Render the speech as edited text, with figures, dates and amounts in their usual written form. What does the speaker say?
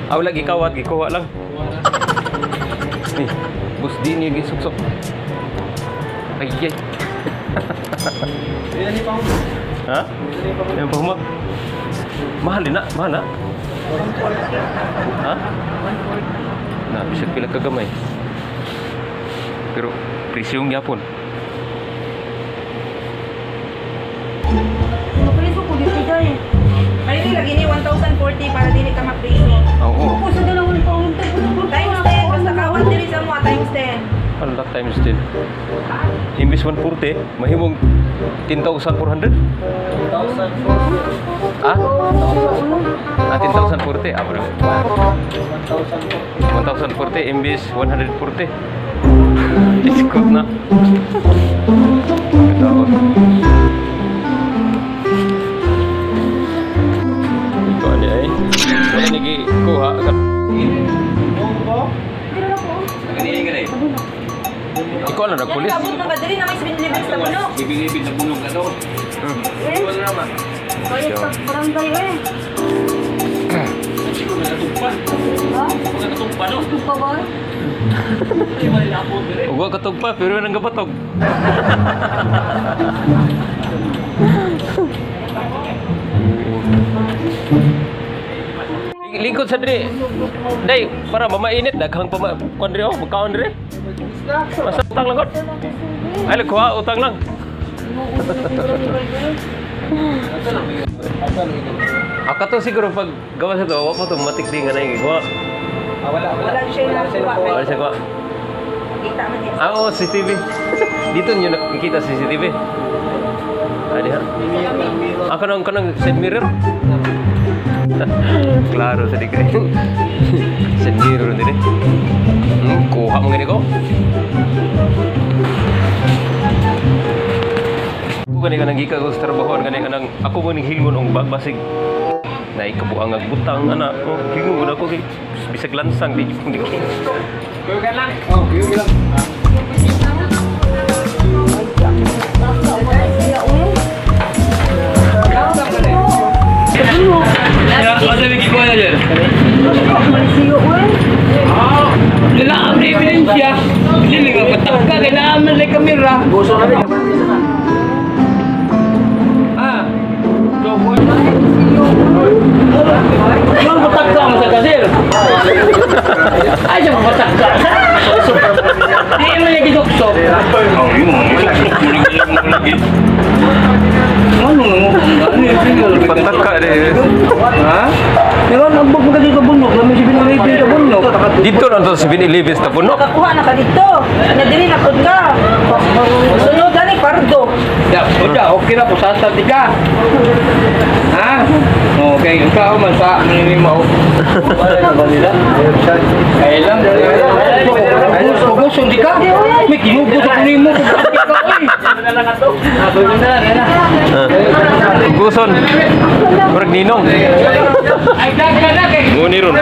Ah, wala gikawat, gikuha lang. Eh, bus di niya gisuksok. Ay, ay. Ha? Yan pa humag. Mahal din na, mahal na. Ha? Na, bisag pila ka gamay. Pero presyong yapon. Mapriso ko dito dahil. Ay, lagi ni 1,040 para dili ka mapriso. Oo. Ako sa dalawang taon. Times 10, basta kawat diri sa mo, times 10. Ala times 10. Imbis 140, mahimong 10,400? 10,040. Ah? Ah, 10,040. Ah, bro. 1,040 imbis 140. Iskot na. Ito. Ito ani ay. Wala nigi kuha. Ikaw na Yan, nagpulis. kabot na ba? Dili na may 7 sa puno. Ibig-ibig na bunong ka to. Kaya sa barangay eh. Siguro nakatugpa. Ha? Nakatugpa no? Ito ba? Ay, malilapot dire. Ugo katog pa pero nang gabatog. Lingkod sa diri. Day, para mamainit daghang pa kuan diri oh, magkaon diri. Basta utang lang god. Ay, kuha utang lang. Ako to siguro pag gawa sa to, wa pa to matik di nga na yung kuha. Wala siya nakuha. Wala siya kuha. Kita man niya. Ah, oo, CCTV. Dito niyo nakikita CCTV. Ah, di ha? Ah, kanang side mirror? Klaro sa di kay. Side mirror din eh. Kuha mo gani ko. Ako gani kanang gikan ko sa trabaho gani kanang ako mo ning hingon og basig na ikabuang ang butang ana. Oh, hingon gud ako kay bisag lansang di di. Kuya lang. Oh, kuya lang. Ya, ada lagi kuha na dyan. Kailangan may ebidensya. Hindi nga patangka, kailangan man lang kamera. Ah. So, boy. Yung patangka mo sa kasir. Ay, siya mapatangka. Di mo niya giduksok. Ano nga mo? Ano yung Patangka di. Ha? Meron ang bug maganda sa bundok. Lamin si Binaripin sa bundok. Dito lang to sa 7-Eleven sa puno. Nakakuha na ka dito. Na dili na pud ka. Sunod gani pardo. Ya, udah, okay na po. Sasal ka. Ha? Okay, ikaw man sa maninimaw. Ay lang. Gusto, di ka? May kinubos ako nimo. Guson. Murag ninong. Ay, daga na kay. Nguni ron.